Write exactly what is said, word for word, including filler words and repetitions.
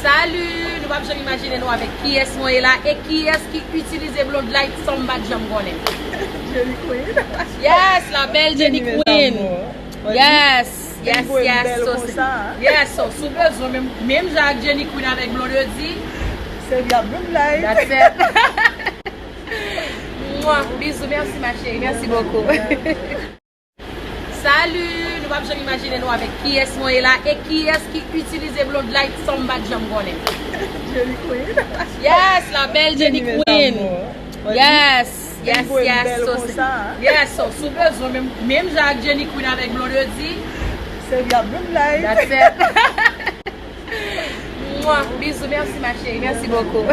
Salut! Nou p ap janm imajine nou avèk kiyès mwen ye la e kiyès ki itilize Blonde Light san m pa t janm konnen. Jenny Queen. Yes, la belle Jenny Queen. Yes, yes, yes. So, yes, so, si w bezwen menm, menm jan ak Jenny Queen avèk Blondedy. Sèvi ak Blonde Light. That's it. Mwa, bizou, merci ma chérie, merci beaucoup. Salut! Nou p ap janm imajine nou avèk kiyès mwen ye la e kiyès ki itilize Blonde Light san m pa t janm konnen. Jenny Queen. Yes, la belle Jenny Queen. Yes, yes, yes. So, yes, so, si w bezwen menm, menm jan ak Jenny Queen avèk Blondedy. Sèvi ak Blonde Light. That's it. Mwa, bizou, merci ma chérie, merci beaucoup.